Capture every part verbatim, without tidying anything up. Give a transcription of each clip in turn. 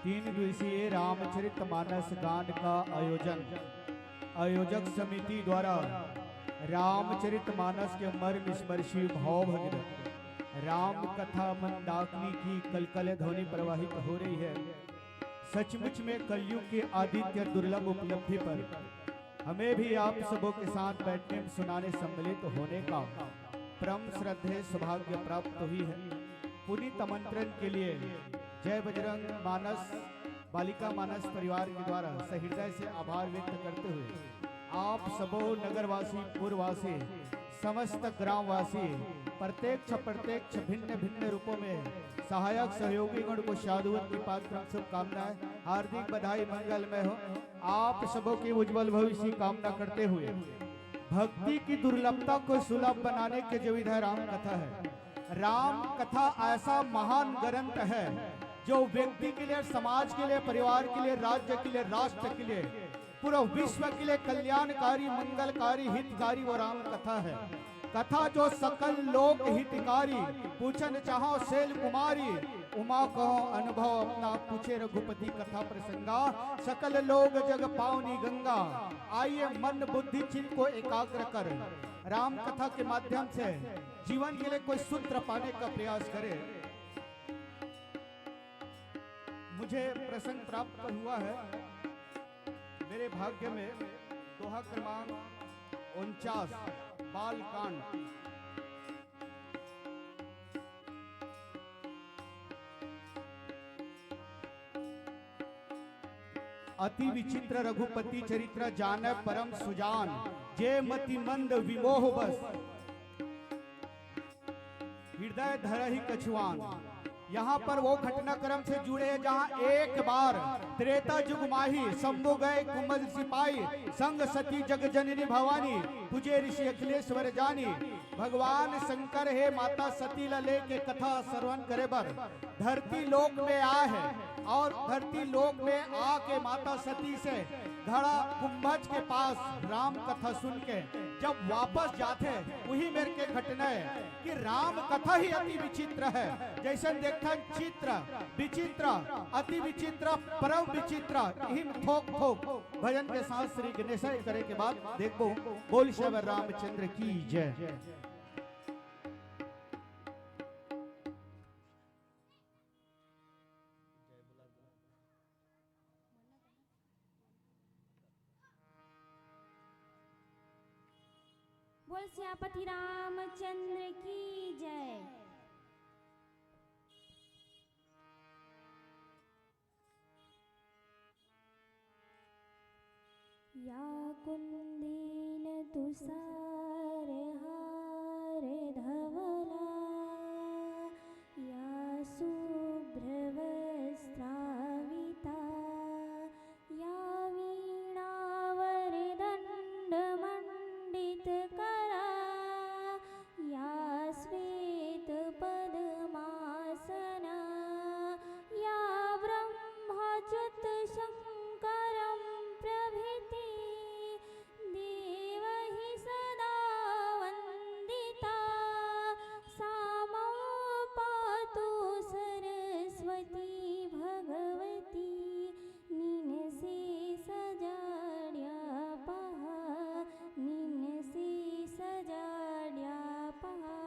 तीन दिवसीय रामचरित मानस गान का आयोजन, आयोजक समिति द्वारा रामचरित मानस के मर्म स्पर्शी भाव भगीरथ राम कथा मंदाकिनी की कलकल ध्वनि प्रवाहित हो रही है। सचमुच में कलयुग की आदित्य दुर्लभ उपलब्धि पर हमें भी आप सबों के साथ बैठने में सुनाने सम्मिलित होने का परम श्रद्धेय सौभाग्य प्राप्त हुई है। पुनीत आमंत्रण के लिए जय बजरंग मानस, बालिका मानस परिवार के द्वारा सहृदय से आभार व्यक्त करते हुए आप सबों नगरवासी, पुरवासी, समस्त ग्रामवासी, प्रत्यक्ष अप्रत्यक्ष भिन्न भिन्न रूपों में सहायक सहयोगी गण को साधुवत की पात्र शुभकामनाएं, हार्दिक बधाई, मंगलमय हो। आप सबों की उज्जवल भविष्य की कामना करते हुए भक्ति की दुर्लभता को सुलभ बनाने के जो विधा राम कथा है, राम कथा ऐसा महान ग्रंथ है जो व्यक्ति के लिए, समाज के लिए, परिवार के लिए, राज्य के लिए, राष्ट्र के लिए, पूरा विश्व के लिए कल्याणकारी, मंगलकारी, हितकारी वो राम कथा है। कथा जो सकल लोक हितकारी, पूछन चाहो सेल कुमारी, उमा कहो अनुभव अपना, पूछे रघुपति कथा प्रसंगा, सकल लोग जग पावनी गंगा। आइए मन बुद्धि चित्त को एकाग्र कर राम कथा के माध्यम से जीवन के लिए कोई सूत्र पाने का प्रयास करें। मुझे प्रसंग प्राप्त हुआ है मेरे भाग्य में, दोहा क्रमांक उनचास, बाल कांड। अति विचित्र रघुपति चरित्र, जाने परम सुजान, जे मति मंद विमोह बस, हृदय धरहि कछुआन। यहाँ पर वो घटनाक्रम से जुड़े हैं जहाँ एक बार त्रेता युग माही, शंभु गए कुंभ सिपाही, संग सती जग जननी भवानी, पूजे ऋषि अखिलेश्वर जानी। भगवान शंकर हे माता सती ला लेके कथा श्रवण करे बर धरती लोक में आए हैं और धरती लोक में आके माता सती से घड़ा कुंभज के पास राम कथा सुन के जब वापस जाथे, वही मेर के घटना है कि राम कथा ही अति विचित्र है। जैसे देखथन चित्र विचित्र, अति विचित्र, परम विचित्र, इही में थोक थोक भजन के साथ श्री गणेश करे के बाद देखबो। बोल श्री रामचंद्र की जय। बोल सियापति रामचंद्र की जय। या कुन्देन तुषारहार धवला, या शुभ्रवस्त्रावृता, या वीणावरदण्डमण्डितकरा, या श्वेतपद्मासना, या ब्रह्माच्युतशङ्करं प्रभृति देवैः सदा वन्दिता, सा मम पातु सरस्वती भगवती। नीन से सजाड्या पहा, नीन से सजाड्या पहा।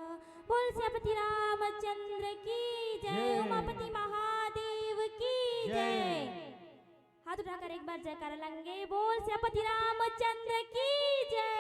बोल सियापति रामचंद्र की जय, जय। उमापति महादेव की जय। जय। हाथ उठाकर एक बार जयकारा लगाएंगे, बोल सियापति रामचंद्र की जय।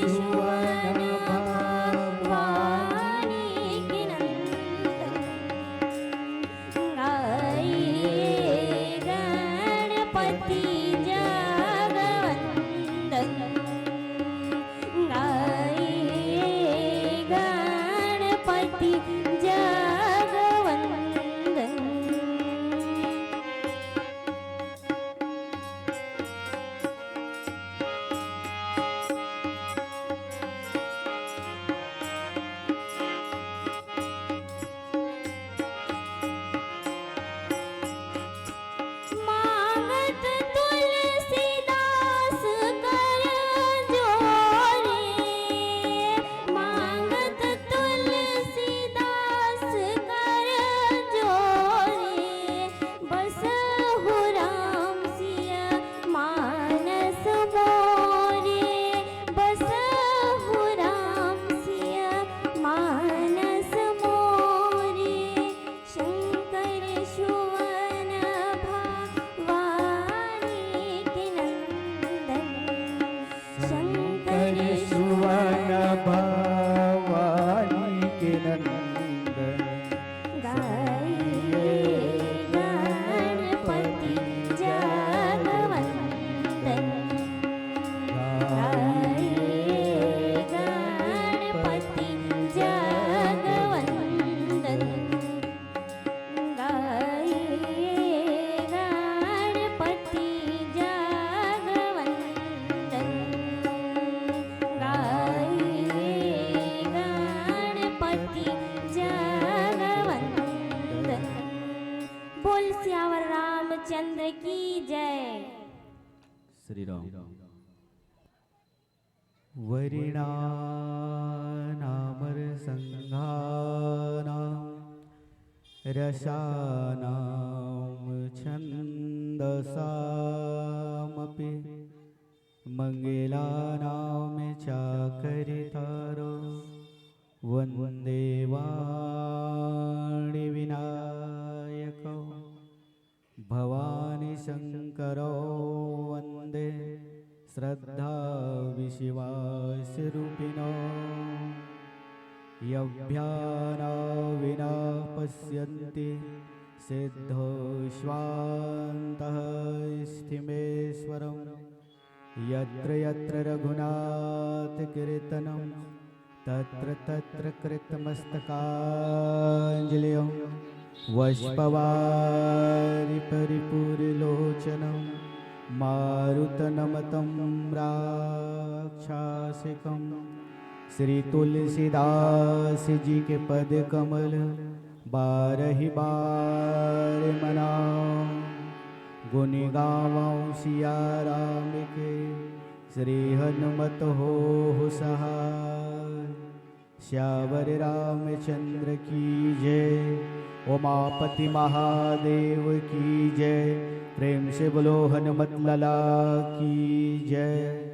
सुवन भवानी के नंदन। गाए गणपति जगवंदन। गाए गणपति जगवंदन। मांगत तुलसीदास कर जोरे, मांगत तुलसीदास कर जोरे, बसहु राम सिया मानस मोरे, बसहु राम सिया मानस मोरे। शंकर सुवन भवानी के नंदन। शंकर सुवन भवानी के नंदन। गाए गणपति जगवंदन। गाए गणपति जगवंदन। गाए गणपति जगवंदन। गाए गणपति जगवंदन। बोल सियावर रामचंद्र की जय। श्री राम। वरिणानामरसंघानां रसानां छन्दसामपि मङ्गलानां चाकरितारो वन्दे वाणिविनायकौ। भवानी शंकरौ वन्दे श्रद्धाविषयवासरूपिणौ। यभ्यानाविना पश्यन्ति सिद्धौ स्वान्तः स्थिमेश्वरम्। यत्र यत्र रघुनाथकीर्तनं तत्र तत्र कृतमस्तकाञ्जलिं। वष्पवारि परिपूरलोचनं मारुतनमतं राक्षसिकम्। श्री तुलसीदास जी के पद कमल बारहि बार मनाओ। गुनि गावौ सिया राम के श्री हनुमत होहु सहाय। सियावर रामचंद्र की जय। उमापति महादेव की जय। प्रेम से बोलो हनुमत लाला की जय।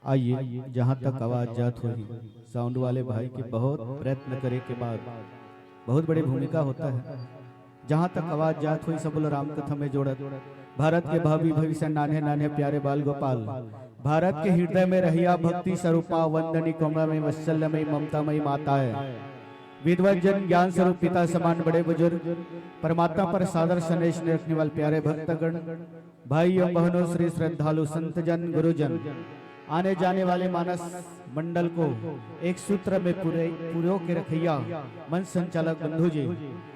आइए, जहाँ तक आवाज जात होही, साउंड वाले भाई के बहुत प्रयत्न करे के बाद बहुत बड़ी भूमिका होता है। जहाँ तक आवाज जात होही, सब लोग राम कथा में जोड़त। भारत के भावी भविष्य नान्हे नान्हे प्यारे बाल गोपाल, भारत के हृदय में रहिया भक्ति स्वरूपा वंदनी करुणामयी वात्सल्यमयी ममतामयी माताएं, विद्वत जन ज्ञान स्वरूप पिता समान बड़े बुजुर्ग, परमात्मा पर सादर संदेश रखने वाले प्यारे भक्तगण, भाई एवं बहनों, श्री श्रद्धालु संतजन, गुरुजन, आने जाने वाले मानस मंडल को एक सूत्र में पूरे, पूरो के रखैया मंच संचालक बंधु जी,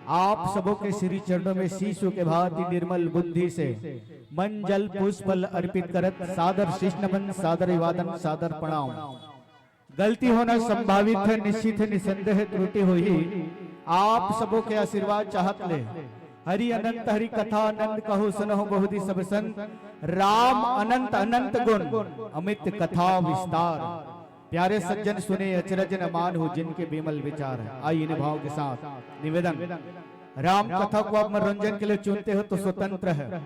आप सबों के श्री चरणों में शीश के भांति निर्मल बुद्धि से मंजल पुष्प अर्पित करत सादर शीश नमन, सादर अभिवादन, सादर प्रणाम। गलती होना संभावित है, निश्चित है, निसंदेह त्रुटि होही। आप सबों के आशीर्वाद चाहत ले हरि अनंत हरि कथा आनंद कहु सुनहु बहुधि सब संत। राम अनंत अनंत गुण अमित कथा विस्तार। प्यारे सज्जन सुने अचरज न मानहु जिनके विमल विचार है। आइए इन्हीं भाव के साथ निवेदन, राम कथा को आप मनोरंजन के लिए चुनते हो तो स्वतंत्र है।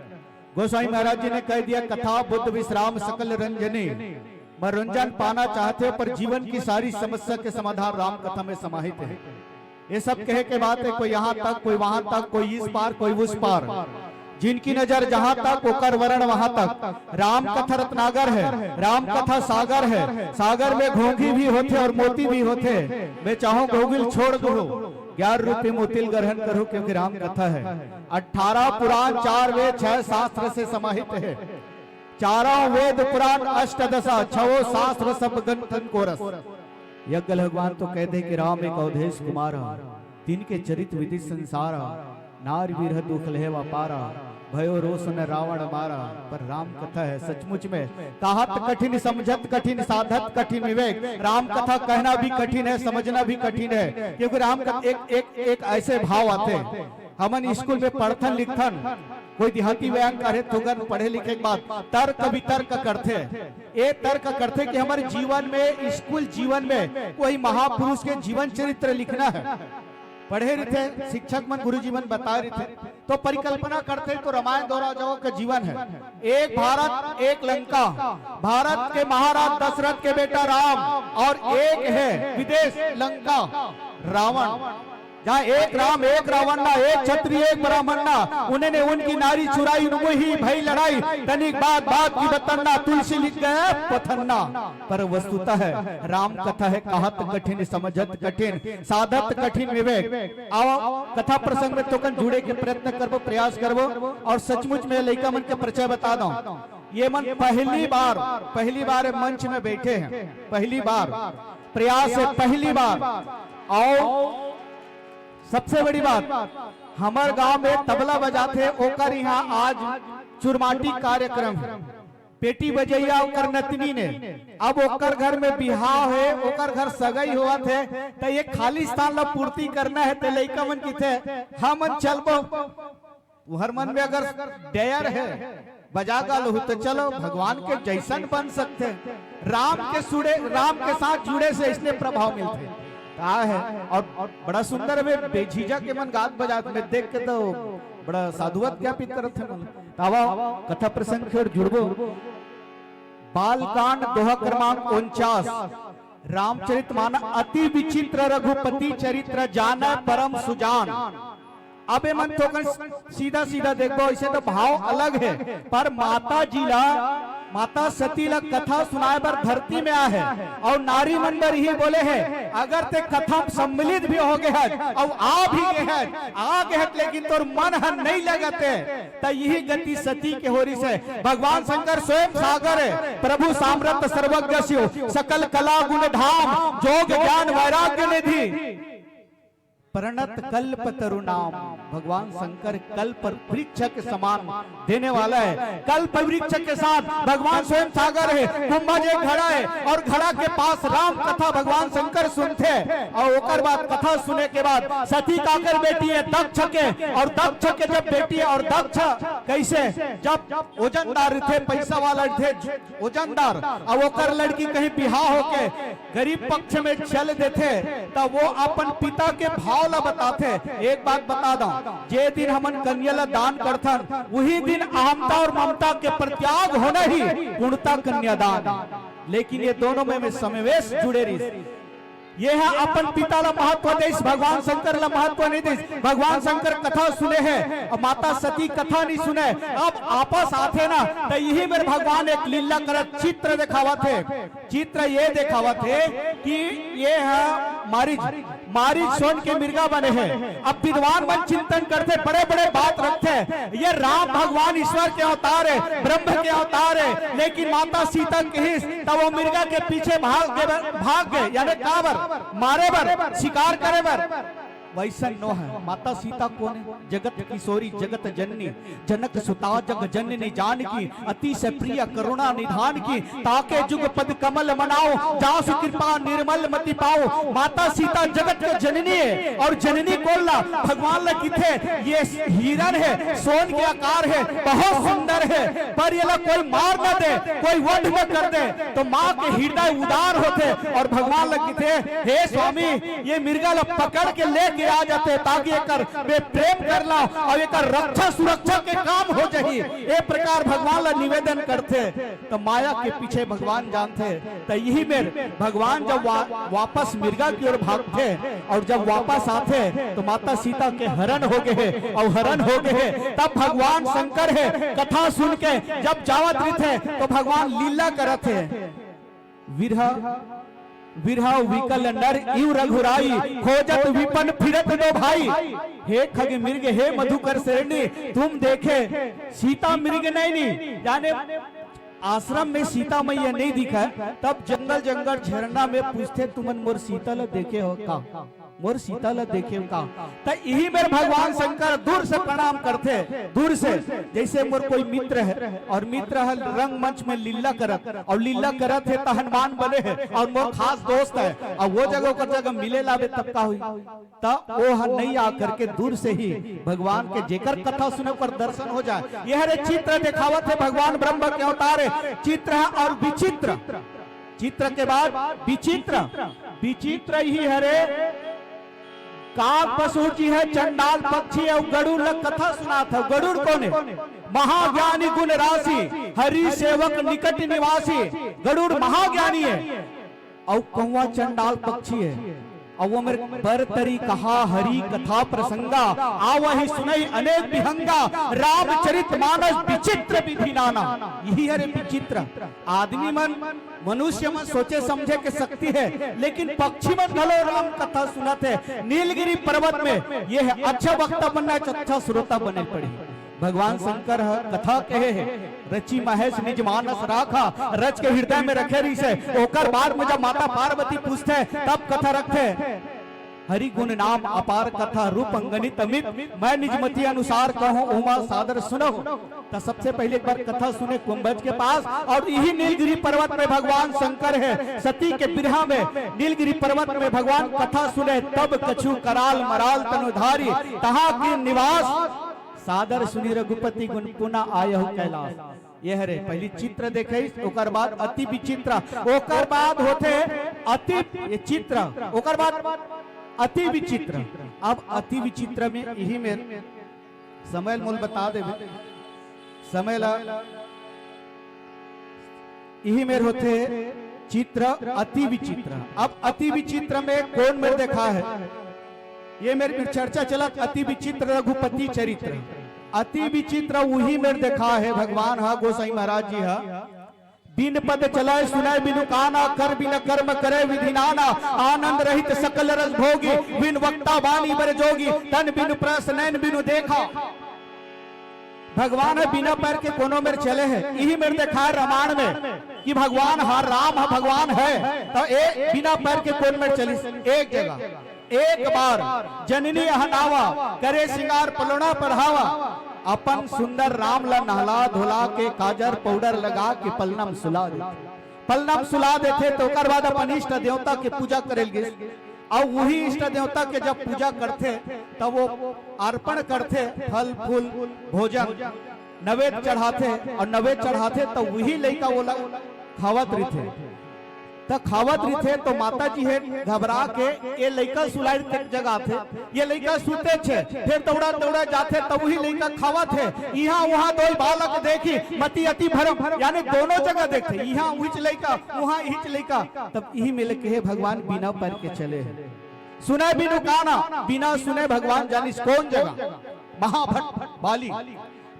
गोसाई महाराज जी ने कह दिया, कथा बुद्ध विश्राम सकल रंजनी। मनोरंजन पाना चाहते हो पर जीवन की सारी समस्या के समाधान राम कथा में समाहित है। ये सब कहे के बात है, कोई यहाँ तक, कोई वहां तक, कोई इस पार, कोई उस पार। जिनकी नजर जहां तक, ओकर वरण वहां तक। राम कथा रत्नागर है, राम कथा सागर है। सागर में घोंघी भी होथे और मोती भी होथे। मैं चाहूं घोंघी ल छोड़ दूं, ज्ञान रूपी मोती ल ग्रहण करूं, क्योंकि राम कथा है। अठारह पुराण, चार वेद, छह शास्त्र से समाहित है। चारों वेद पुराण अष्टदशा, छवो शास्त्र सब ग्रंथन को रस। यज्ञ भगवान तो कहते कि राम एक अवधेश कुमार, तिनके चरित विधि संसार, नारी बिरह दुख लहे व्यापारा, भयो रोष न रावण मारा। पर राम कथा है सचमुच में, कहत कठिन, समझत कठिन, साधत कठिन विवेक। राम कथा कहना भी कठिन है, समझना भी कठिन है, क्योंकि राम कथा एक, एक, एक ऐसे भाव आथे। हमन स्कूल में पढ़थन लिखथन, कोई देहाती बयान करे, थोकन पढ़े लिखे के बाद तर्क वितर्क करथे। ए तर्क करथे कि हमर जीवन में, स्कूल जीवन में कोई महापुरुष के जीवन चरित्र लिखना है। पढ़े रहिथे, शिक्षक मन, गुरुजी मन बताए रहिथे, तो परिकल्पना करथे तो रामायण दोहराव के जीवन है। एक भारत, एक लंका, भारत के महाराज दशरथ के बेटा राम, और एक है विदेश, लंका, रावण। जहाँ एक राम, एक रावण ना, एक छत्री, एक ब्राह्मण ना, उन्होंने उनकी नारी चुराई, उनमें ही भई लड़ाई, तनिक बात, बात की बतन्ना, तुलसी लिख गया पथन्ना। पर वस्तुतः राम कथा है कहत कठिन, समझत कठिन, साधत कठिन विवेक। आओ, कथा प्रसंग में थोकन जुड़े के प्रयत्न करबो, प्रयास करबो, और सचमुच में लइका मन के परिचय बता दो। ये मन पहली बार, पहली बार मंच में बैठे हैं, पहली बार प्रयास है, पहली बार। और सबसे बड़ी बात, हमर गांव में तबला बजाथे, ओकर यहाँ आज चुरमाटी कार्यक्रम है। पेटी बजैया ओकर नतनी ने, अब ओकर घर में बिहाव है, ओकर घर सगई होवत है, त ये खाली स्थान ला पूर्ति करना है, त लइका मन किथे, "हमन चलबो।" तुहर मन में अगर डर है, बजा गा लहू, त चलो, भगवान के जैसन बन सकथे। राम के सुड़े, राम के साथ जुड़े से इसने प्रभाव मिलथे। का है? और बड़ा सुंदर बे, बेझिझक के मन गात बजात में देख के तो बड़ा साधुवत ज्ञापित करत है मन। तावा कथा प्रसंग के ओर जुड़बो। बालकांड दोहा क्रमांक उनचास। रामचरित मानस अति विचित्र रघुपति चरित्र जानय परम सुजान। अब ए मन थोकन सीधा सीधा देखबो, इसे तो भाव अलग है, पर माता जी ला, माता सती ला कथा सुनाए बर धरती में आ है और नारी मन बर ही बोले है। अगर ते कथा में सम्मिलित भी हो गए है और आ भी गए है, आ गए है, लेकिन तोर मन ह नहीं लगत है, त यही गति सती के हो रही से। भगवान शंकर स्वयं सागर है, प्रभु सामरथ सर्वज्ञ शिव, सकल कला गुण धाम, जोग ज्ञान वैराग्य निधि, प्रणत कल्प तरु नाम। भगवान शंकर कल्प वृक्ष के समान देने वाला है। कल्प वृक्ष के साथ भगवान स्वयं सागर है, कुंभज एक घड़ा है और घड़ा के पास राम कथा भगवान शंकर सुनथे और ओकर बाद, कथा सुने के बाद सती काकर बेटी है? दक्ष के। और दक्ष के जब बेटी है, और दक्ष कैसे? जब वजनदार रहिथे, पैसा वाला रहिथे, वजनदार, अब ओकर लड़की कहीं बिहाव होके गरीब पक्ष में चल देथे, त वो अपन पिता के भाव ला बताथे। एक बात बता दंव, जे दिन हमन कन्या ला दान करथन, उही दिन अहमता और ममता के परित्याग होना ही पूर्णता कन्यादान। लेकिन ये दोनों में, में समावेश जुड़े रहिस। ये ह अपन पिता ला महत्व देस, भगवान शंकर ला महत्व नहीं देस। भगवान शंकर कथा सुने हे और माता सती कथा नहीं सुने। अब आपस आथे ना, त यही मेर भगवान एक लीला करत चित्र देखावत हे। चित्र ये देखावत हे कि ये ह मारीच, मारीच सोन के मिर्गा बने हे। अब विद्वान मन चिंतन करथे, बड़े-बड़े बात रखथे, ये राम भगवान ईश्वर के अवतार हे, ब्रह्म के अवतार हे, लेकिन माता सीता कहिस, त वो मिर्गा के पीछे भाग गे, भाग गे, यानी काबर? मारे बर, शिकार करे बर। वैसन नो हे। माता सीता कोन हे? जगत किशोरी, जगत जननी, जनक सुता जग जननी जानकी, अतिशय प्रिय करुणा निधान की, ताके जुग पद कमल मनाओ, जासु कृपा निर्मल मति पाओ। माता सीता जगत के जननी हे, और जननी कोन ला? भगवान ला किथे, ये हिरण हे, सोन के आकार हे, बहुत सुंदर हे, पर ये ला कोई मार न दे, कोई वध न कर दे, तो माँ के हृदय उदार होथे और भगवान ला किथे, हे स्वामी, ये मिर्गा ला पकड़ के लेके आ जाथे, ताकि एकर में प्रेम कर ला अउ एकर रक्षा सुरक्षा के काम हो जाही। ए प्रकार भगवान ला निवेदन करथे, त माया के पीछे भगवान जानथे। त यही मेर भगवान जब वा-, वापस मिर्गा की ओर भागथे अउ जब वापस आथे, त माता सीता के हरण हो गे हे, अउ हरण हो गे हे, तब भगवान शंकर हे कथा सुन के जब जावत रहिथे, त भगवान लीला करत हे। विरह, विरह विकल नर इव रघुराई, खोजत विपन फिरत दो भाई। हे खग मृग, हे मधुकर श्रेणी, तुम देखे सीता मृग नैनी। याने आश्रम में सीता मैया नहीं दिखा, तब जंगल जंगल झरना में पूछथे, तुमन मोर सीता ल देखे हो का? मोर सीता ल देखे का? त इही मेर भगवान शंकर दूर से प्रणाम करथे, दूर से, जैसे मोर कोई मित्र है अउ मित्र है रंगमंच में लीला करत, अउ लीला करत हे त हनुमान बने हे अउ मोर खास दोस्त है, अउ वो जगह ओकर जगह मिले लाबे तब का हुई? त वो ह नहीं आ करके दूर से ही भगवान के जेकर कथा सुने ओकर दर्शन हो जाए। यह रे चित्र देखावत हे भगवान ब्रह्म के अवतार हे, चित्र है अउ विचित्र। चित्र के बाद विचित्र, विचित्र ही हरे काग पशु जी है, चंडाल पक्षी है, अउ गरुड़ ल कथा सुनात हे। गरुड़ कोन हे? महाज्ञानी गुण राशि, हरि सेवक निकट निवासी। गरुड़ महाज्ञानी है, अउ कौवा चंडाल पक्षी है। अउ वो मेर बर तरी कहा हरि कथा प्रसंगा, आवहि सुनहि अनेक विहंगा, रामचरित मानस विचित्र विधि नाना। यही हरे विचित्र। आदमी मन, मनुष्य मन सोचे समझे के शक्ति है, लेकिन पक्षी मन घलो राम कथा सुनत हे। नीलगिरी पर्वत में ये है, अच्छा वक्ता बनना है, अच्छा श्रोता बने पड़ी। भगवान शंकर ह कथा कहे हे, रचि महेश निज मानस राखा, रच के हृदय में रखे रहिस हे। ओकर बाद में जब माता पार्वती पूछथे, तब कथा रखथे, हरि गुण नाम अपार कथा रूप अंगनित अमित, मैं निज मति अनुसार कहूँ उमा सादर सुनहु। त सबसे पहले एक बार कथा सुने कुंभज के पास, अउ इही नीलगिरी पर्वत में भगवान शंकर हे, सती के बिरहा में नीलगिरी पर्वत में भगवान कथा सुने, तब कछु कराल मराल तनु धारी, तहाँ की निवास सादर सुनि रघुपति गुण पुना आयहु कैलास। ये हरे पहली चित्र देखे, ओकर बाद अति विचित्र, ओकर बाद होथे अति, ये चित्र, ओकर बाद अति विचित्र। अब अति विचित्र में इही मेर समय ल मोल बता देबे, समय ला इही मेर होथे चित्र अति विचित्र। अब अति विचित्र में कोन मेर देखा हे? ये मेर चर्चा चलत अति विचित्र रघुपति चरित्र। अति विचित्र उही मेर देखा हे भगवान ह, गोसाई महाराज जी ह। बिन पद चलय सुनय बिनु काना, कर बिन कर्म करय विधि नाना। आनंद रहित सकल रस भोगी, बिन वक्ता वाणी बर जोगी। तन बिनु प्रस नैन बिनु देखा। भगवान ह बिना पैर के कोनो मेर चले हे। इही मेर देखा हे रामायण में कि भगवान ह, राम ह भगवान हे, त ए बिना पैर के कोन मेर चलिस? एक जगह, एक बार जननी अहनावा, करे सिंगार पलना पढ़ावा, अपन सुंदर राम ला नहला धुला के काजर पाउडर लगा के पलना म सुला देथे। पलना म सुला देथे त ओकर बाद अपन इष्ट देवता के पूजा करे ल गिस। अउ उही इष्ट देवता के जब पूजा करथे, तब वो अर्पण करथे, फल फूल भोजन नैवेद्य चढ़ाथे, अउ नैवेद्य चढ़ाथे त उही लइका ओला खावत रहिथे। त खावत रहिथे त माता जी हे घबरा के ए लइका सुलाय के जगाथे। ये लइका सुते हे, फेर दौड़ा दौड़ा जाथे, त उही लइका खावत हे। इहाँ उहाँ दोई बालक देखी, मति अति भरम, यानी दोनों जगह देखथे, इहाँ उहिच लइका, उहाँ इहिच लइका। तब इही मेर ले कहे भगवान बिना पैर के चले हे। सुनय बिनु काना, बिना सुने भगवान जानिस कोन जगह। महाभट बाली,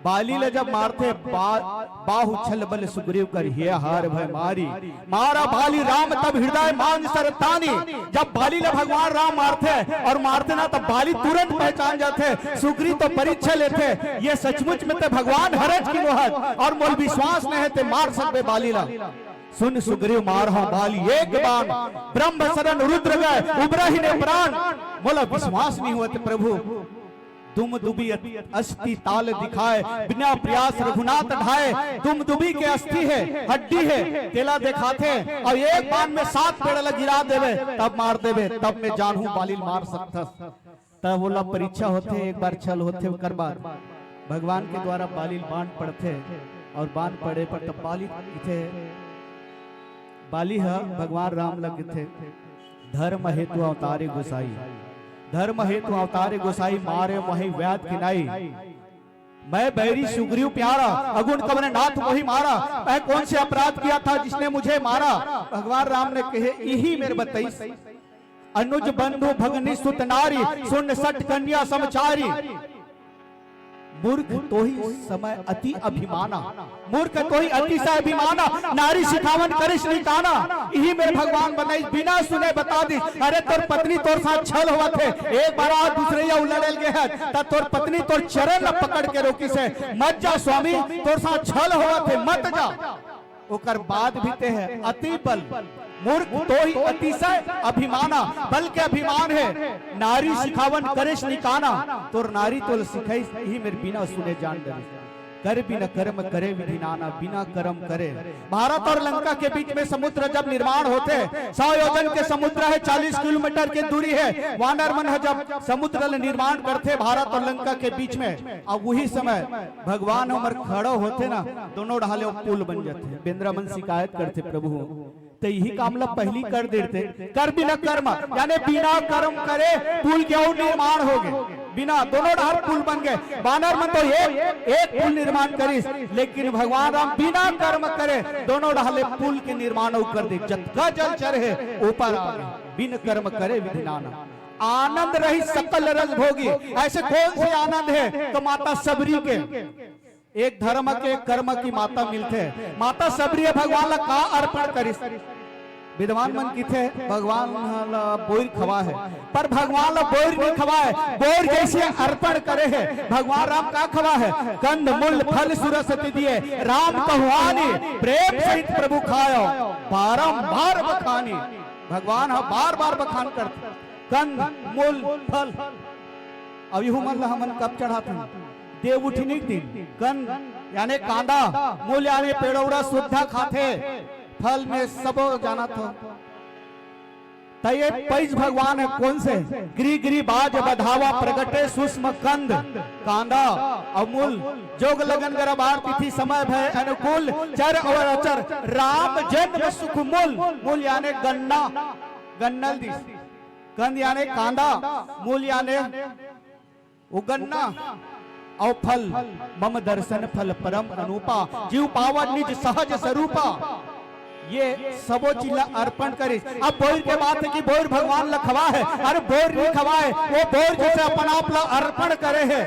बाली ल जब मारथे, बा-, बाहु छल बल सुग्रीव कर हिय हार भय मारी। मारा बाली राम तब हृदय मांग सर तानी। जब बाली ल भगवान राम मारथे अउ मारथे ना, तब बाली तुरंत पहचान जाथे। सुग्रीव तो परीक्षा लेथे, ये सचमुच में ते भगवान हरच कि नोहच, अउ मोल विश्वास नहीं हे ते मार सकबे बाली ला। सुन सुग्रीव मारहु बाली एक बाण, ब्रह्म सरन रुद्र गए उबरहि ने प्राण। मोला विश्वास नहीं होवत प्रभु। दुम दुबी अत-, अस्थि ताल दिखाए, बिना प्रयास रघुनाथ ढाए। दुम दुबी के अस्थि हे, हड्डी हे, तेला देखाथे, अउ एक बाण में सात पेड़ ला गिरा देबे, तब मार देबे, तब मैं जानहूं बाली ल मार सकथस। तब ओला परीक्षा होथे, एक बार छल होथे, ओकर बाद भगवान के द्वारा बाली ल बाण पड़थे, अउ बाण पड़े पर तब बाली कथे, बाली ह भगवान राम ल कथे, धर्म हेतु अवतारे गोसाई, धर्म हेतु अवतारे गोसाई, मारे मोहि व्याध की नाई। मैं बैरी सुग्रीव प्यारा, अगुन कवन नाथ मोहि मारा। मैं कौन से अपराध किया था जिसने मुझे मारा? भगवान राम ने कहे, इही मेरे बतईस। अनुज बंधु भगनी सुत नारी, सुन सट कन्या समचारी। मूर्ख तोहि समय अति अभिमाना, मूर्ख तोहि अतिशय अभिमाना, नारी सिखावन करिस निकाना। इही मेरे भगवान बताई, बिना सुने बता दी, अरे तोर पत्नी तोर साथ छल होवत हे, एक बार आ दूसरे या उलड़ेल गे हे, त तोर पत्नी तोर चरण ल पकड़ के रोकिस हे, मत जा स्वामी, तोर साथ छल होवत हे, मत जा। ओकर बाद भी ते हे अति बल, मूर्ख तोहि अतिशय अभिमाना, बल के अभिमान हे। नारी सिखावन करेस निकाना, तोर नारी तोल सिखाइस, इही मेर बिना सुने जान डरिस। कर बिना कर्म करे विधि नाना, बिना कर्म करे। भारत और लंका के बीच में समुद्र जब निर्माण होथे, सौ योजन के समुद्र हे, चालीस किलोमीटर के दूरी हे, वानर मन ह जब समुद्र ल निर्माण करथे भारत और लंका के बीच में, अब उही समय भगवान हमर खड़ा होथे ना, दोनों डहाले वो पुल बन जाथे। बेंदरा मन शिकायत करथे, प्रभु, ते इही काम ला पहिली कर देते। कर बिना कर्म, यानी बिना कर्म करे पुल के अउ निर्माण हो गे, बिना, दोनों डहार पुल बन गे। बानर मन तो एक, एक पुल निर्माण करिस, लेकिन भगवान राम बिना कर्म करे दोनों डहाले पुल के निर्माण अउ कर दे। जतका जलचर हे ऊपर आ गे, बिन कर्म करे विधि नाना। आनंद रही सकल रस भोगी, ऐसे कौन से आनंद हे? तो माता सबरी के, एक धर्म के एक कर्म की माता मिलथे। माता सबरी ह भगवान ला का अर्पण करिस? विद्वान मन किथे भगवान ला बोइर खवा हे, पर भगवान ला बोइर नहीं खवा हे, बोइर जैसे अर्पण करे हे। भगवान राम का खवा हे? कंद मूल फल सुरस अति दिए, राम कहु आनि प्रेम सहित प्रभु खायो, बारंबार बखानी। भगवान ह बार बार बखान करथे, कंद मूल फल। अब इहू मन ला हमन कब चढ़ाथन? देव उठनी के दिन कंद यानी कांदा, मूल यानी पेड़ौरा सुद्धा खाथे, फल में सबो जानत हो। त ये पैज भगवान हे कौन से? गिरि गिरि बाज बधावा प्रगटे सूक्ष्म कंद कांदा अउ मूल। जोग लगन गर्भ आर तिथि समय भय अनुकूल, चर अवर अचर राम जन्म सुख मूल। मूल यानी गन्ना, गन्ना ल दिस। कंद यानी कांदा, मूल यानी वो गन्ना, अउ फल, मम दर्शन फल परम अनूपा, जीव पावन निज सहज स्वरूपा। ये सबो चीज ला अर्पण करिस। अब बोइर के बात हे कि बोइर भगवान ला खवा हे, अरे बोइर नहीं खवा हे, वो बोइर जैसे अपन आप ला अर्पण करे हे,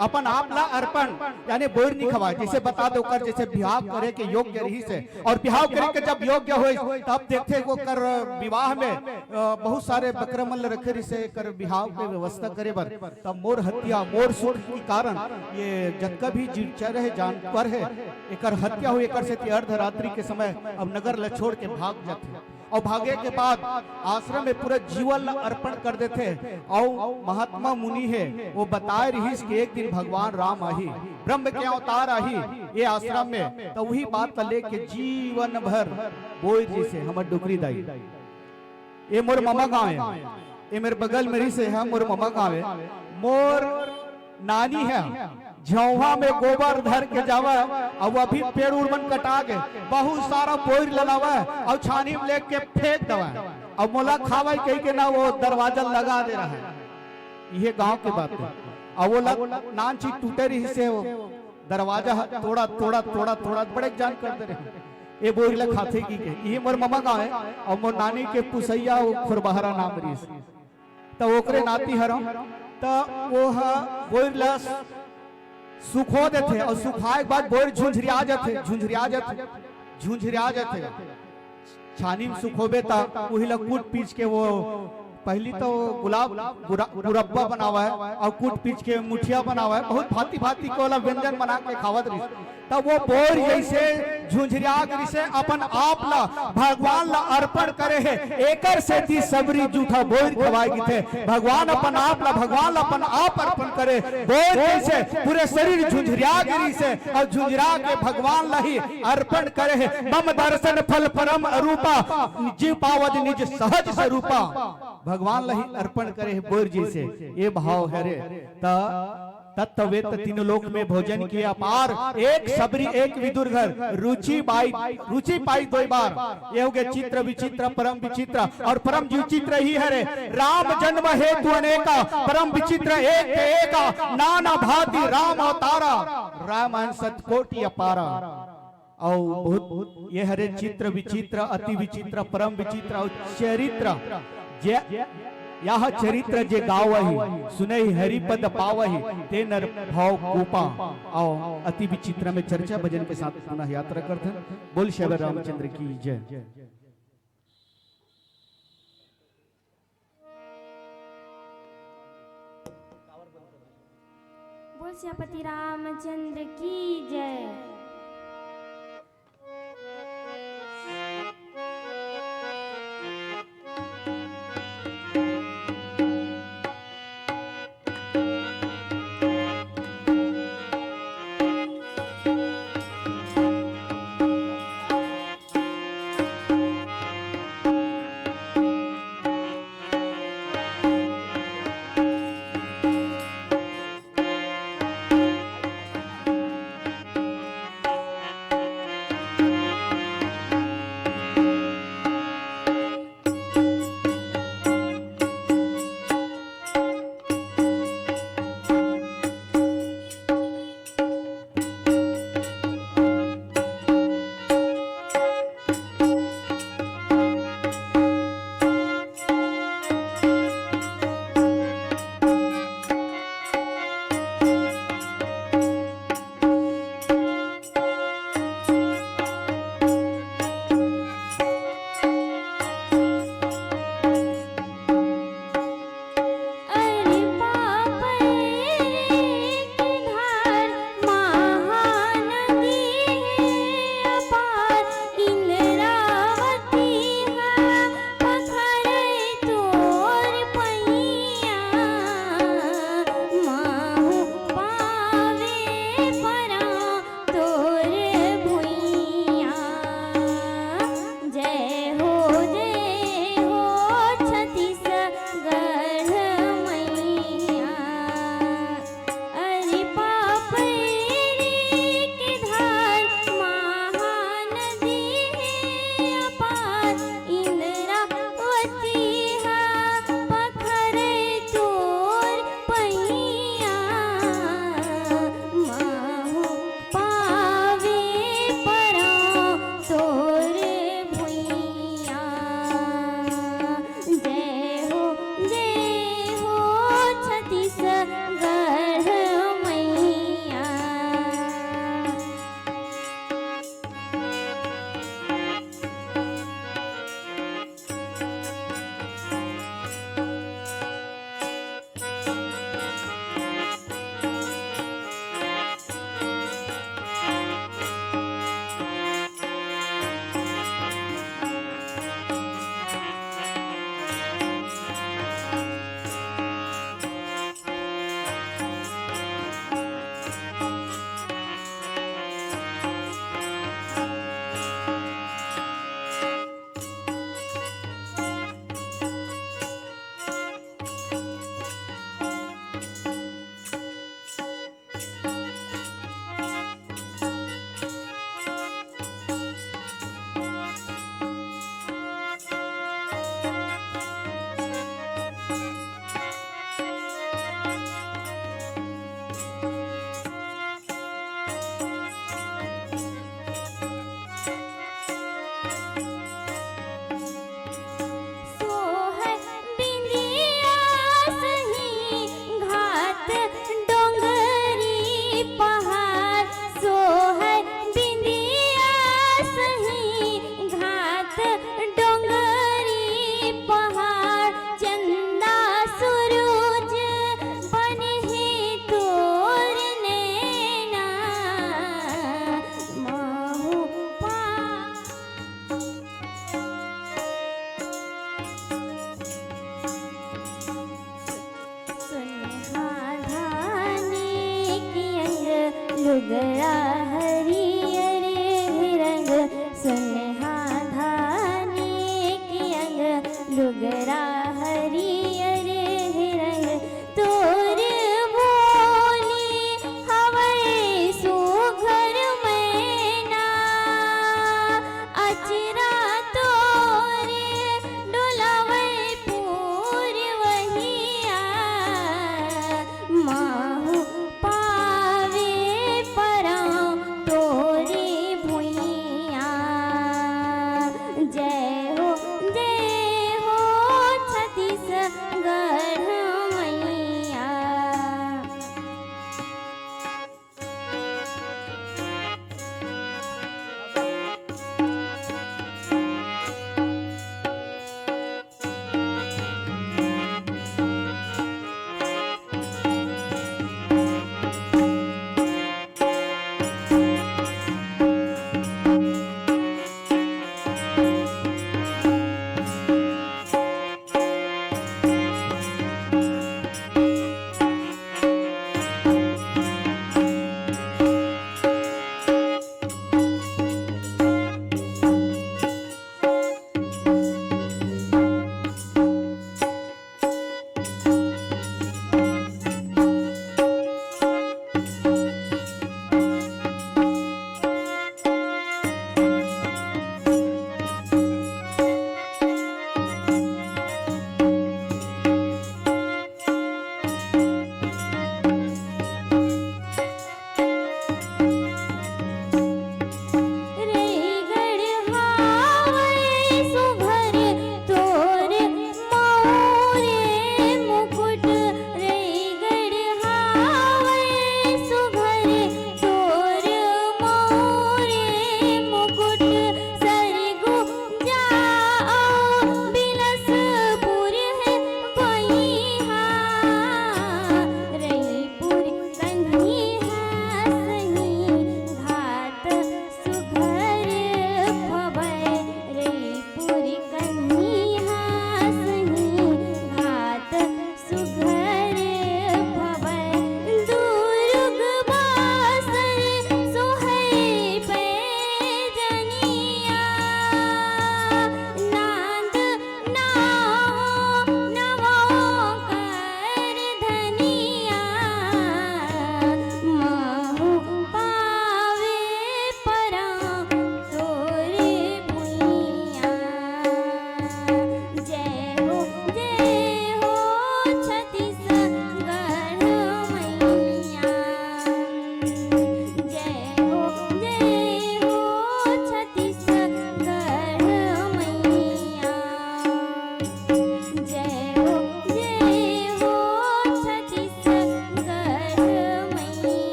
अपन आप ला अर्पण, यानी बोइर नहीं खवा हे, जैसे बता दो कर जैसे बिहाव करे के योग्य रहिस हे, अउ बिहाव करे के जब योग्य होइस, तब देखथे ओकर विवाह में, अ, बहुत सारे बकरा मन ल रखे रहिस हे, एकर बिहाव के व्यवस्था करे बर। तब मोर हत्या, मोर सुख के कारण ये जतका भी जीव चर हे, जानवर हे, एकर हत्या होइस, एकर सेती अर्धरात्रि के समय अब नगर ल छोड़ के भाग जाथे। अउ भागे के बाद आश्रम में पूरा जीवन ला अर्पण कर देथे। अउ महात्मा मुनि हे, वो बताए रहिस कि एक दिन भगवान राम आही, ब्रह्म के अवतार आही ये आश्रम में। त उही बात ला लेके जीवन भर बोइर जैसे हमर डुकरी दाई, ये मोर ममा गाँव हे, ये मेर बगल में रहिस हे, मोर ममा गाँव हे, मोर नानी हे, झौहा में गोबर धर के जावय, अउ अभी पेड़ उड़ मन कटा गे, बहुत सारा बोइर ल लावय, अउ छानी में लेके फेंक देवय, अउ मोला खावय कहि के ना वो दरवाजा लगा दे रहा हे। इहे गांव के बात हे। अउ वो ल-, नान चीज टूटे रहिस हे, वो दरवाजा ह तोड़ा, तोड़ा, तोड़ा, तोड़ा, बड़े जान कर दे रहे। ये बोइर ल खाथे कि के, इही मोर ममा गाँव हे, अउ मोर नानी के पुसैया वो खुरबहरा नाम रहिस। त ओकरे नाती हरंव, त वो ह बोइर ल सुखो देथे अउ सुखाए के बाद बोइर झुंझरिया जाथे, झुंझरिया जाथे, झुंझरिया जाथे। छानी में सुखोबे त उही ल कूट पीस के वो पहिली तो गुलाब गुरा-, गुरब्बा बनावय अउ कूट पीस के मुठिया बनावय, बहुत भांति भांति के ओला व्यंजन बना के खावत रहिस। तब वो बोइर जैसे झुंझरिया के रहिसे, अपन आप ला भगवान ला अर्पण करे हे, एकर सेती सबरी जूठा बोइर खवाए गिथे। भगवान अपन आप ला, भगवान ला अपन आप अर्पण करे। बोइर जैसे पूरे शरीर झुंझरिया के रहिसे अउ झुंझरिया के भगवान ला ही अर्पण करे हे। मम दर्शन फल परम अरूपा, जीव पावत निज सहज स्वरूपा। भगवान ला ही अर्पण करे हे बोइर जैसे, ये भाव हरे। त दत्त वेत्त तीनों लोक में भोजन किए अपार, एक सबरी एक विदुर घर, रुचि बाई, रुचि पाई दोई बार। ये हो गए चित्र विचित्र, परम विचित्र, और परम विचित्र ही हरे। राम जन्म हेतु अनेका, परम विचित्र एक ते एका, नाना भांति राम अवतारा, रामायण सतकोटि अपारा। अउ बहुत ये हरे चित्र विचित्र, अति विचित्र, परम विचित्र अउ चरित्र, जे यह चरित्र जे गावही, सुनहि हरि पद पावही, ते नर भव कोपा। अउ अति विचित्र में चर्चा भजन के साथ पुनः यात्रा करथन। बोल श्री रामचंद्र की जय। बोल सियापति रामचंद्र की जय।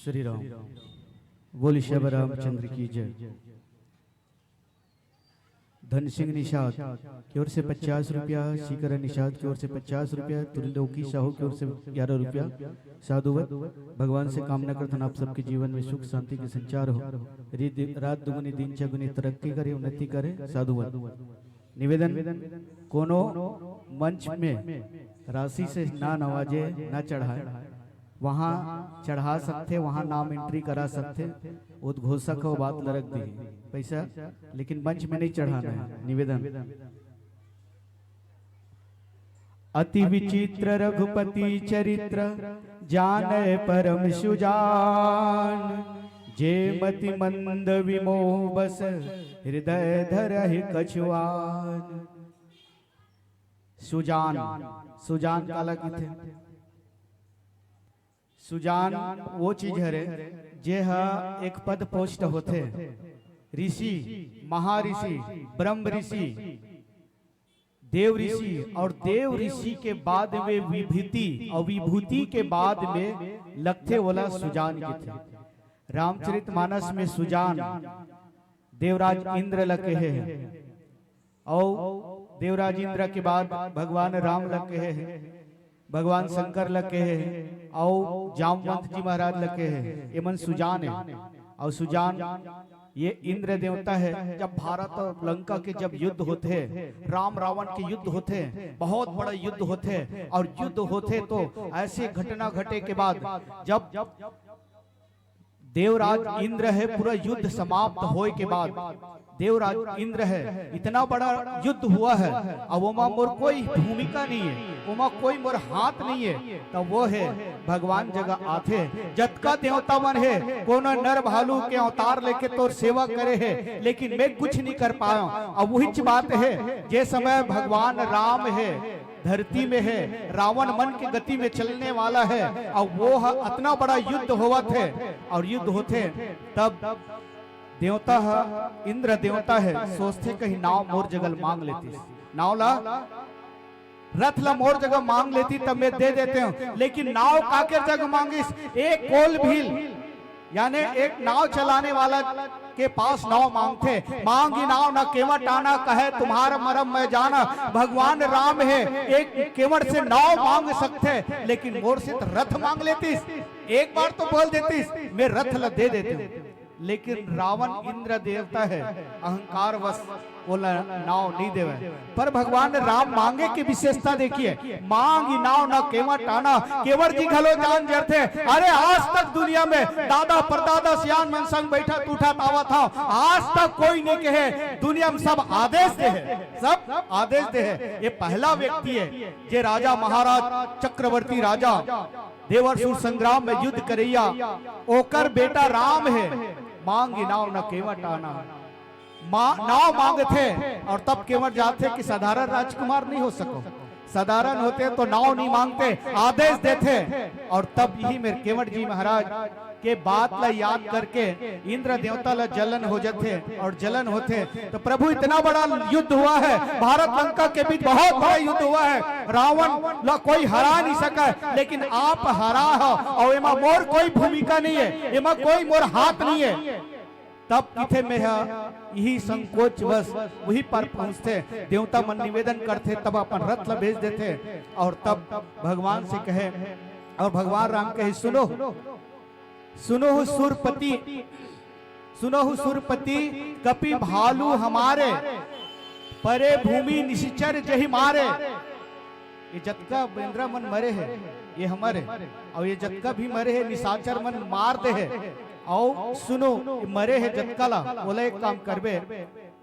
श्री राम। बोल श्याम रामचंद्र की जय। धन सिंह निषाद की ओर से पचास रुपया, सीकर निषाद की ओर से पचास रुपया, तुरिंदोकी साहू की ओर से ग्यारह रुपया। साधुवत। भगवान से कामना करथन आप सबके जीवन में सुख शांति के संचार हो, रिद्धि रात दुगुनी दिन चौगुनी तरक्की करे, उन्नति करे। साधुवत। निवेदन, कोनो मंच में राशि से ना नवाजे, ना चढ़ाए। वहाँ चढ़ा सकथे, वहाँ नाम एंट्री करा सकथे, उद्घोषक हो बात ल रख दी पैसा, लेकिन मंच में नहीं चढ़ाना है। निवेदन। अति विचित्र रघुपति चरित्र, जाने परम सुजान। जे मति मंद विमोह बस, हृदय धरहि कछुआन। सुजान, सुजान काला कहिथे? सुजान वो चीज हरे, जे ह एक पद पोस्ट होथे। ऋषि, महाऋषि, ब्रह्म ऋषि, देव ऋषि, और देव ऋषि के बाद में विभूति, और विभूति के बाद में लगथे, ओला सुजान कहिथे। रामचरित मानस में सुजान देवराज इंद्र ल कहे हे, अउ देवराज इंद्र के बाद भगवान राम ल कहे हे, भगवान शंकर ल कहे हे, अउ जामवंत जी महाराज ल कहे हे। ये मन सुजान हे। अउ सुजान ये इंद्र देवता हे। जब भारत और लंका के जब युद्ध होथे, राम रावण के युद्ध होथे, बहुत बड़ा युद्ध होथे, और युद्ध होथे तो ऐसे घटना घटे के बाद जब देवराज इंद्र हे, पूरा युद्ध समाप्त होए के बाद देवराज इंद्र हे, इतना बड़ा युद्ध हुआ हे, अब ओमा मोर कोई भूमिका नहीं हे, ओमा कोई मोर हाथ नहीं हे, तब वो हे भगवान जगह आथे। जतका देवता मन हे, कोनो नर भालू के अवतार लेके तोर सेवा करे हे, लेकिन मैं कुछ नहीं कर पाया। अब वही बात हे, जे समय भगवान राम हे, धरती में हे, रावण मन के गति में चलने वाला हे, अउ वो ह अतना बड़ा युद्ध होवत हे, अउ युद्ध होथे तब देवता ह, इंद्र देवता हे, सोचथे कहीं नाव मोर जगह मांग लेतिस, नाव ला, रथ ला मोर जगह मांग लेती तब मैं दे देते हूँ, लेकिन नाव काकर जगह मांगिस? एक कोल भील यानी एक नाव चलाने वाला के पास नाव मांगथे, मांगी नाव न केवट आना, कहे तुम्हारा मरम मैं जाना। भगवान राम हे, एक केवट से नाव मांग सकथे, लेकिन मोर से त रथ मांग लेतिस, एक बार तो बोल देतिस, मैं रथ ल दे देते हूँ। लेकिन रावण इंद्र देवता हे, अहंकारवश ओला नाव नहीं देवे। पर भगवान राम मांगे के विशेषता देखिए, मांगी नाव न केवट आना। केवट जी घलो जान जरथे, अरे आज तक दुनिया में दादा परदादा सियान मन संग बैठत उठत आवत हव, आज तक कोई नहीं कहे, दुनिया में सब आदेश दे हे, सब आदेश दे हे। ये पहला व्यक्ति हे जे राजा महाराज चक्रवर्ती राजा देवर सुर संग्राम में युद्ध करैया, ओकर बेटा राम हे, मांगी नाव न केवट आना। मा-, नाव मांगथे और तब केवट जाथे कि साधारण राजकुमार नहीं हो सको, साधारण होते तो नाव नहीं मांगते, आदेश देथे। और तब यही मेरे केवट जी महाराज के बात ला याद करके इंद्र देवता ला जलन हो जाथे और जलन होथे। तो प्रभु, इतना बड़ा युद्ध हुआ है, भारत लंका के बीच बहुत बड़ा युद्ध हुआ है, रावण ला कोई हरा नहीं सका, लेकिन आप हरा हो और एमा मोर कोई भूमिका नहीं है, एमा कोई मोर हाथ नहीं है। तब किथे में ह यही संकोचवश वही पर पहुंचथे, देवता मन निवेदन करथे, तब अपन रथ ला भेज देथे और तब भगवान से कहे, और भगवान राम कहे, सुनो, सुनहु सुरपति, सुनहु सुरपति, कपि भालु हमारे, परे भूमि निशिचर जहि मारे। ये जतका बेंदरा मन मरे हे, ये हमर हे, और ये जतका भी मरे हे, निशाचर मन मार दे हे। और सुनो, ये मरे हे जतका ला, ओला एक काम करबे,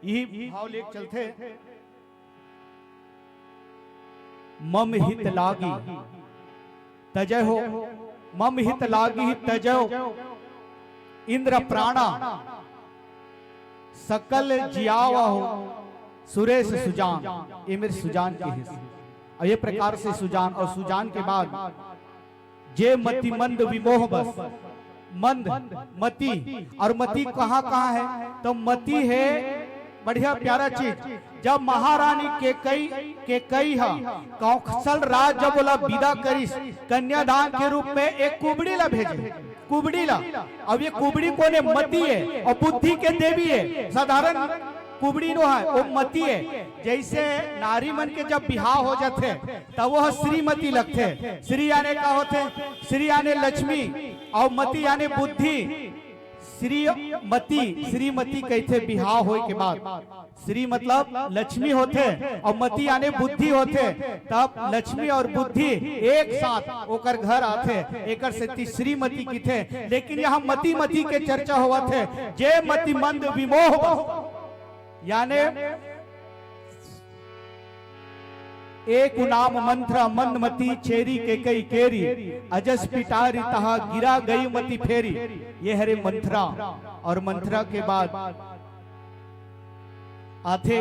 यही भाव लेके चलथे। मम हित लागी तजय हो, मम हित लागी तजय इंद्र प्राणा, सकल जियावा हो सुरेश सुजान। ये मेरे सुजान के हित। और ये प्रकार से सुजान, और सुजान के बाद जे मति मंद विमोह बस, मंद, मति, और मति कहाँ कहाँ है? तो मति है, बढ़िया प्यारा चीज। जब महारानी केकई, केकई हा कौशल राज जब ओला विदा करिस, कन्यादान के रूप में एक कुबड़ी ला भेजे, कुबड़ी ला। अब ये कुबड़ी कोन हे? मती हे, अउ बुद्धि के देवी हे। साधारण कुबड़ी नो हे, वो मती हे। जइसे नारी मन के जब बिहाव हो जाथे, त वो ह श्रीमती लगथे। श्री याने का होथे? श्री याने लक्ष्मी, अउ मती याने बुद्धि। श्रीमती, श्रीमती कहिथे बिहाव होय के बाद। श्री मतलब लक्ष्मी होथे अउ मती याने बुद्धि होथे, तब लक्ष्मी अउ बुद्धि एक साथ ओकर घर आथे, एकर सेती श्रीमती किथे। लेकिन यहाँ मती मती के चर्चा होवत हे, जे मति मंद विमोह बस, याने एक उनाम मंथरा मंद मती छेरी केकई केरी, अजस पिटारी तहा गिरा गई मती फेरी। ये हरे मंथरा। अउ मंथरा के बाद आथे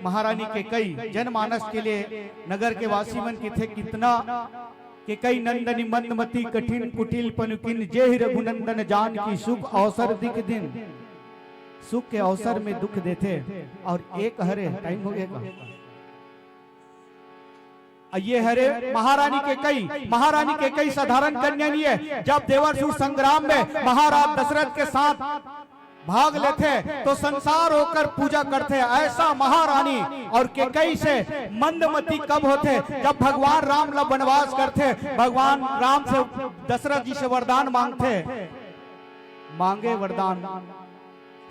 महारानी केकई। जनमानस के लिए नगर के वासी मन किथे, कितना केकई नंदनी मंदमती कठिन कुटिल पनुकिन, जेहि रघुनंदन जानकी सुख अवसर दिख दिन। सुख के अवसर में दुख देथे। अउ एक हरे टाइम हो गया का? अउ ये हरे महारानी केकई। महारानी केकई साधारण कन्या नहीं हे। जब देवर सुर संग्राम में महाराज दशरथ के साथ भाग लेथे तो संसार ओकर पूजा करथे। ऐसा महारानी अउ केकई से मंदमती कब होथे? जब भगवान राम ला बनवास करथे, भगवान राम से, दशरथ जी से वरदान मांगथे। मांगे वरदान,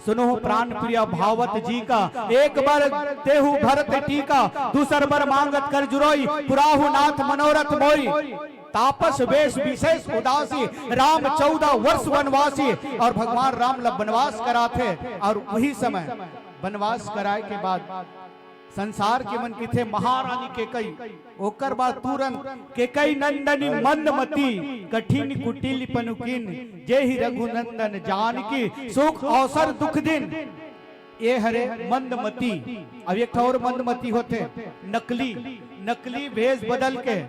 सुनो प्राण प्रिय भावत जी का, एक बर देहु भरत टीका, दूसर बर मांगत कर जुरोई, पुराहु नाथ मनोरथ मोई। तापस वेश विशेष उदासी, राम चौदह वर्ष वनवासी। अउ भगवान राम ला बनवास कराथे, अउ वही समय बनवास कराय के बाद संसार के मन किथे महारानी केकई, ओकर बाद तुरंत केकई नंदनी मंदमती कठिन कुटिल पनुकिन, जेहि रघुनंदन जानकी सुख अवसर दुख दिन। ये हरे मंदमती। अब एक ठो अउ मंदमती होथे, नकली, नकली भेष बदल के।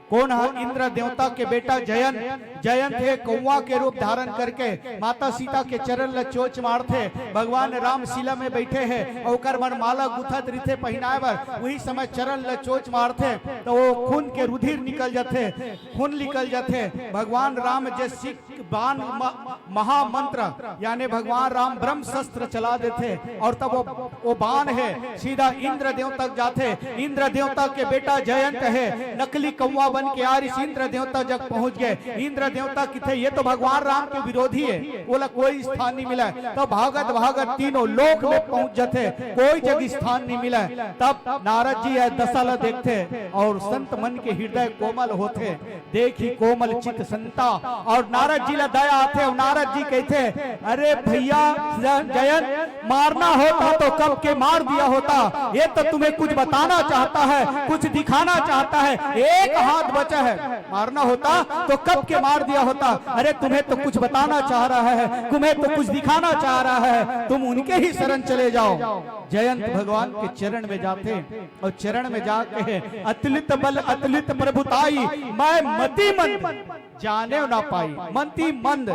कोन ह? इंद्र देवता के बेटा जयंत। जयंत हे कौवा के रूप धारण करके माता सीता के चरण ल चोंच मारथे। भगवान राम शिला में बैठे हे, ओकर मन माला गुथत रिथे पहिनाय बर, वही समय चरण ल चोंच मारथे त वो खून के रुधिर निकल जाथे, खून निकल जाथे। भगवान राम जे सिख बाण म-, महामंत्र याने भगवान राम ब्रह्म शस्त्र चला देथे अउ तब वो, वो बाण हे सीधा इंद्रदेव तक जाथे। इंद्रदेवता के बेटा जयंत हे, नकली कौवा बन के आ रिस इंद्रदेवता जग पहुंच गे। इंद्रदेवता किथे, ये तो भगवान राम के विरोधी हे, ओला कोई स्थान नहीं मिला। तब भागत भागत तीनों लोक में पहुंच जाथे, कोई जग स्थान नहीं मिला। तब नारद जी यह दशा ला देखथे अउ संत मन के हृदय कोमल होथे। देखी कोमल चित संता। अउ नारद जी ला दया आथे अउ नारद जी कहिथे, "अरे भैया ज-, जयंत, मारना होता तो कब के मार दिया होता। ये तो तुम्हें कुछ बताना चाहता है, कुछ दिखाना चाहता है, एक हाथ बचा है। मारना होता तो कब के मार दिया होता। अरे तुम्हें तो कुछ बताना चाह रहा है, तुम्हें तो कुछ दिखाना चाह रहा है, तुम उनके ही शरण चले जाओ।" जयंत भगवान के चरण में जाथे अउ चरण में जाके, "अतुलित बल अतुलित प्रभुताई, मैं मति मंद जानेव ना पाई।" मति मंद,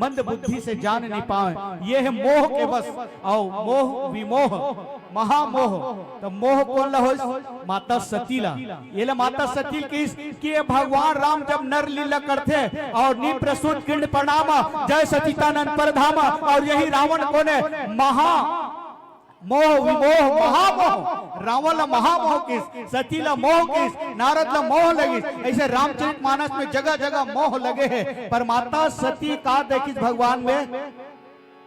मंद बुद्धि से जान नहीं पावे। ये हे मोह के वश अउ मोह विमोह, महामोह। त मोह कोन ला होइस? माता सती ला। ये ला माता सती किस कि ये भगवान राम जब नर लीला करथे अउ निप्रसूत किरण प्रणाम, जय सचितानंद परधाम, अउ यही रावण कोन हे? महा मोह विमोह महामोह। रावण ला महामोह किस, सती ला मोह किस, नारद ला मोह लगिस। ऐसे रामचरित मानस में जगह जगह मोह लगे हे, पर माता सती का देखिस भगवान में?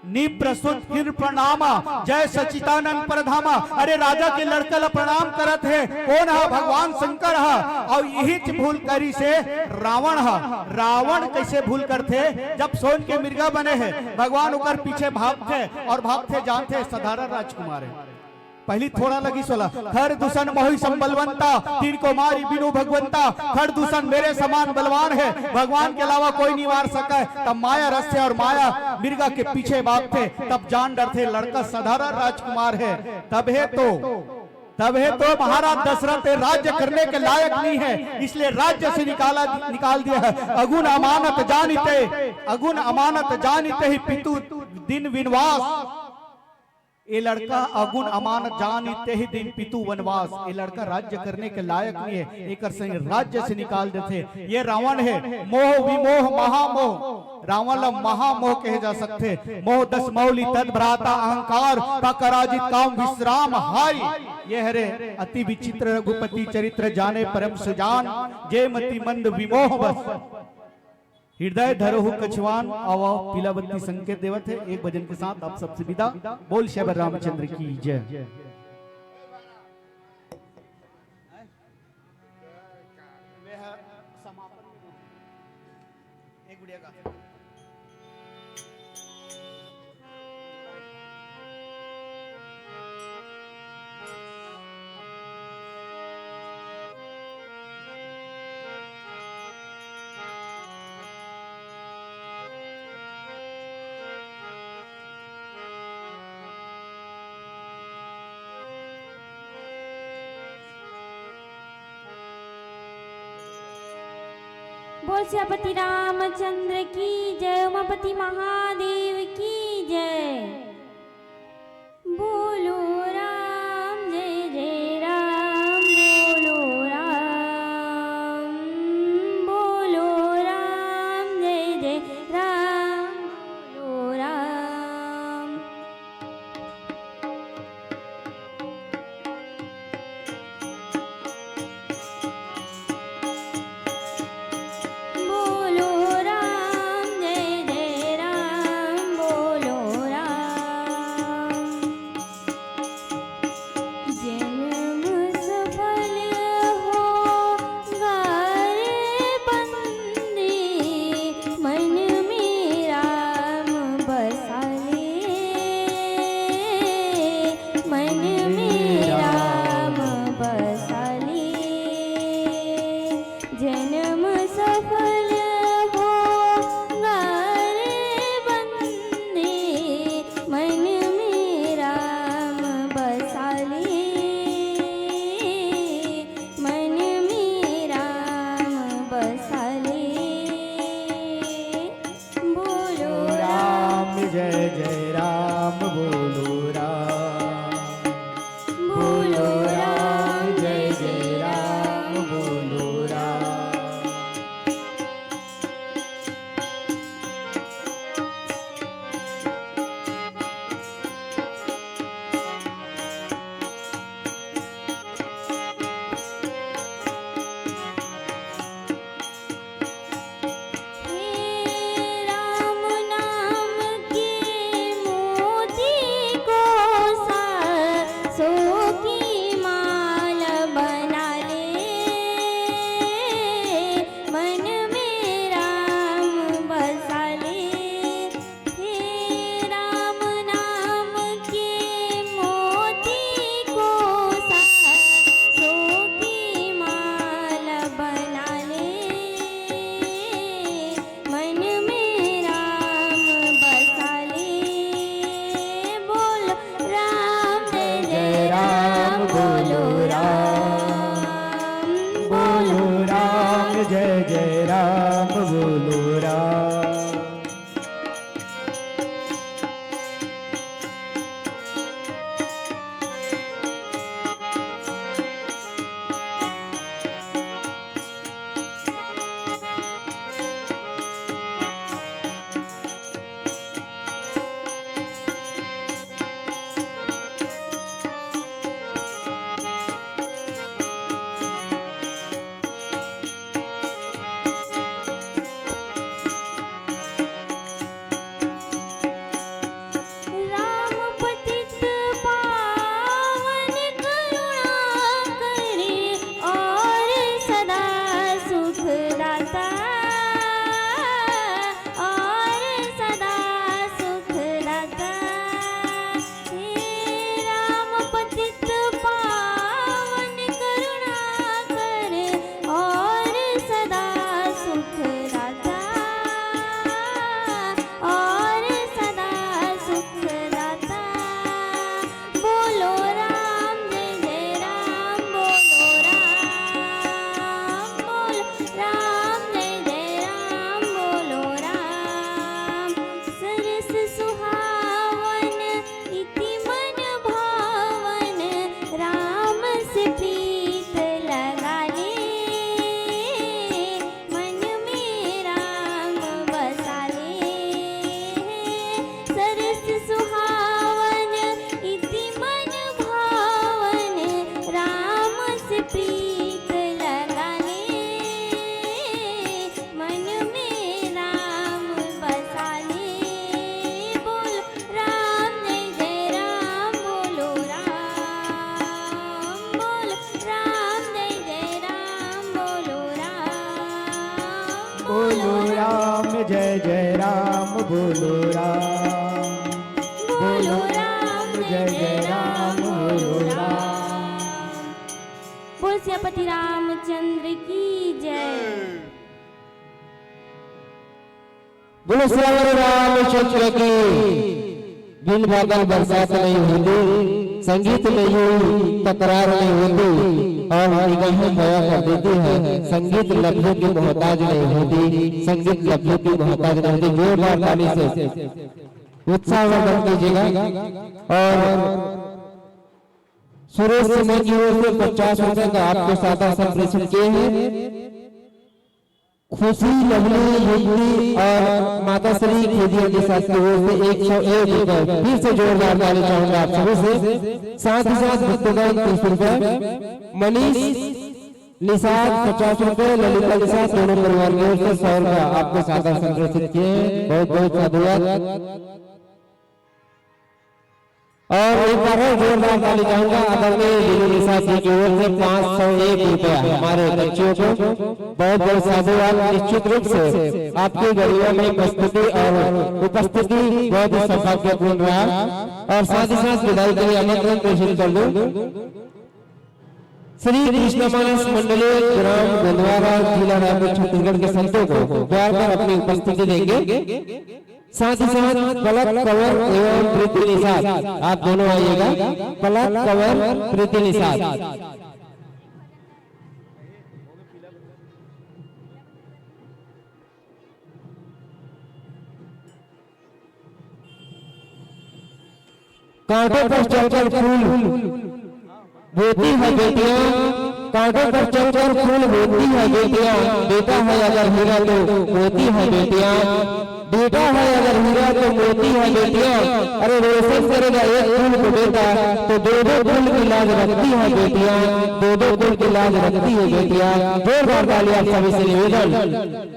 निप्रसूत किरण प्रणाम, जय सचितानंद परधाम। अरे राजा के लड़का ला प्रणाम करत हे, कोन ह? भगवान शंकर ह। अउ यहीच भूल करिस हे रावण ह। रावण कैसे भूल करथे? जब सोन के मिर्गा बने हे, भगवान ओकर पीछे भागथे अउ भागथे, जानथे साधारण राजकुमार हे। पहली थोड़ा लगिस ओला, "खर दूषण मोहि संबलवंता, तिनको मारि बिनु भगवंता।" खर दूषण मेरे समान बलवान हे, भगवान के अलावा कोई नहीं मार सके। तब माया रस हे अउ माया मिर्गा के पीछे भागथे, तब जान डरथे लड़का साधारण राजकुमार हे। तब हे तो, तब हे तो महाराज दशरथ हे राज्य करने के लायक नहीं हे, इसलिए राज्य से निकाला, निकाल दिया हे। अगुन अमानत जानिते, अगुन अमानत जानिते ही पितु दीन विनवास। ए लड़का अगुन अमानत जानी तेह दिन पितु वनवास। ए लड़का राज्य करने के लायक नहीं है, एकर संग राज्य से निकाल देथे। ये रावण है, मोह विमोह महामोह। रावण ला महामोह कहे जा सकथे। मोह दस मौली तद भ्राता अहंकार, पराजित काम विश्राम हारी। ये हरे अति विचित्र रघुपति चरित्र जाने परम सुजान, जे मति मंद विमोह बस। हृदय धरहु कछुआन। आवा, पीला बत्ती संकेत देवत है। एक भजन के साथ आप सबसे विदा। बोल शैबर रामचंद्र की जय। बोल सियापति रामचंद्र की जय, उमापति महादेव की जय। बोलो राम, जय जय राम, बोलो राम, बोलो राम, जय जय राम, बोलो राम। बोलो राम, जय जय राम, बोलो राम। जन्म सफल होगा रे बंदे, मन में राम बसा ले, मन में राम बसा ले। जन्म सफल होगा रे बंदे, मन में राम बसा ले, मन में राम बसा ले। बोलो राम, जय जय राम, बोलो राम। बोलो राम, जय जय राम, बोलो राम। हे राम नाम के मोती बोलो राम, बोलो राम, जय जय राम, बोलो राम। बोल सियापति रामचंद्र की जय। बोलो सियावर रामचंद्र की। बिन बादल बरसात नहीं होती, संगीत में यूं तकरार नहीं होती, और निगाहें बयां कर देती है, संगीत लफ्जों की मोहताज नहीं होती, संगीत लफ्जों की मोहताज नहीं होती। जोरदार ताली से उत्साहवर्धन कीजिएगा। और सुरेश सिन्हा की ओर से पचास रुपए का आपको सादा संप्रेषण किए हैं। खुशी, लवली, युक्ति और माता श्री खेदिया निषाद की ओर से एक सौ एक रुपए। फिर से जोरदार ताली चाहूंगा आप सभी से। साथ ही साथ गुप्तदान तीस रुपए, मनीष निषाद पचास रुपए, ललिता निषाद दोनों परिवार की ओर से सौ रुपए आपको सादा संप्रेषित किए हैं। बहुत बहुत साधुवाद। और एक बार और जोरदार ताली चाहूंगा आदरणीय लीलू निषाद जी की ओर से पाँच सौ एक रुपया हमारे बच्चियों को। बहुत बहुत साधुवाद। निश्चित रूप से आपकी गरिमा में उपस्थिति और उपस्थिति बहुत ही सौभाग्यपूर्ण रहा। और साथ ही साथ विदाई के लिए आमंत्रण प्रेषित कर दूं। श्री कृष्ण मानस मंडली, ग्राम गोंदवारा, जिला रायपुर, छत्तीसगढ़ के संतों को द्वार पर अपनी उपस्थिति देंगे। साथ ही साथ पलक कंवर एवं प्रीति निषाद, आप दोनों आइएगा। पलक कंवर, प्रीति निषाद। कांटों पर चढ़कर फूल बोती है बेटियां, कांटों पर चढ़कर फूल बोती है बेटियां। बेटा है अगर हीरा तो मोती है बेटियां। बेटा है अगर हीरा तो मोती है बेटियां। अरे रोशन करेगा एक फूल को बेटा, तो दो दो फूल की लाज रखती है बेटियां, दो दो फूल की लाज रखती है बेटियां। जोरदार ताली आप सभी से निवेदन।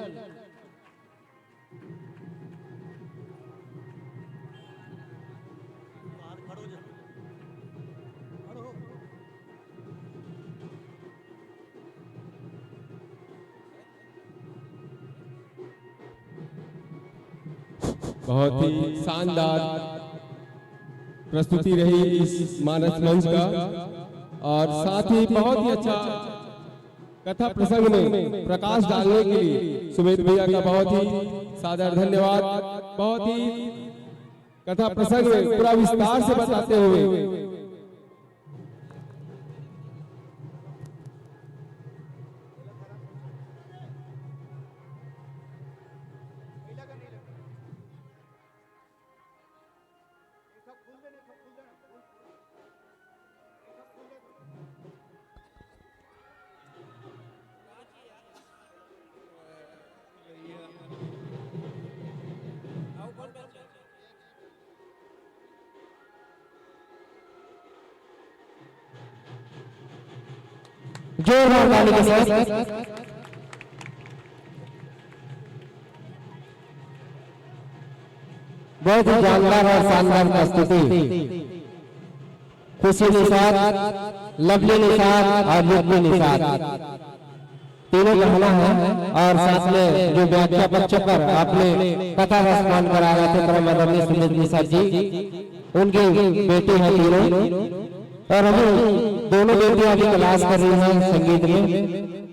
बहुत ही शानदार प्रस्तुति रही इस मानस मंच का, और साथ ही बहुत ही अच्छा कथा प्रसंग में प्रकाश डालने के लिए सुमित भैया का बहुत ही सादर धन्यवाद। बहुत ही कथा प्रसंग में पूरा विस्तार से बताते हुए जोरदार ताली के साथ। बहुत ही जानदार और शानदार प्रस्तुति। खुशी निषाद, लवली निषाद और युक्ति निषाद, तीनों बहना है। और साथ में जो व्याख्या पक्ष पर आपने कथा रसपान कराया थे परम आदरणीय सुमित निषाद जी, उनकी बेटी है तीनों। और अभी दोनों बेटियां अभी क्लास कर रही हैं संगीत में।